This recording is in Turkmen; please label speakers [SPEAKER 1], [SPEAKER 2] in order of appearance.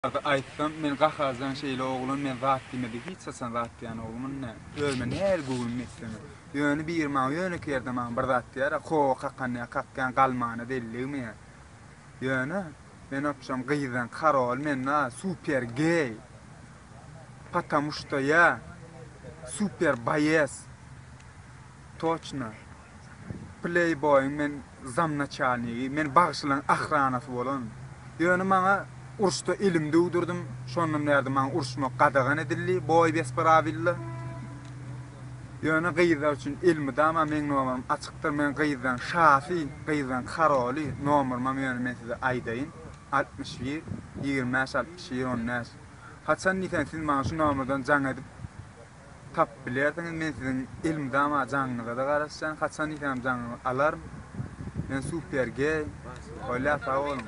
[SPEAKER 1] Aýtsam men gaharjaň şeýle oglan men zat diýmedi hiç haçan zat diýen oglumyn däl. Özüme nähili göwün ýetsem. Ýöne biri maňa ýönekeý ýerde maňa bir zat diýer, kowa kakan ýa kakýan galmana delligmi ýa. Ýöne men opşam gyzdan karol men na super geý. Patamu şto ýa super baýes. Toçna. Pleýboýyň men zamnaçalnigi, men bagşylaň ahranasy bolan. Ýöne maňa uruşda elimi döwdürdim, şondan bärde maňa uruşmak gadagan edildi, boý bez prawilla. Ýöne gyzlar üçin elmydama meň nomerim açykdyr, men gyzlaň şasy, gyzlaň karoly, nomerymam ýöne men size aýdaýyn, 61 25 61 15. Haçan diýseň siz maňa şu nomerden jaň edip Tapyp bilersiňiz men siziň elmydama jaňyňyzada garaşýan haçan diýseňem jaňyňyzy alaryn men super geý bolýa sag boluň.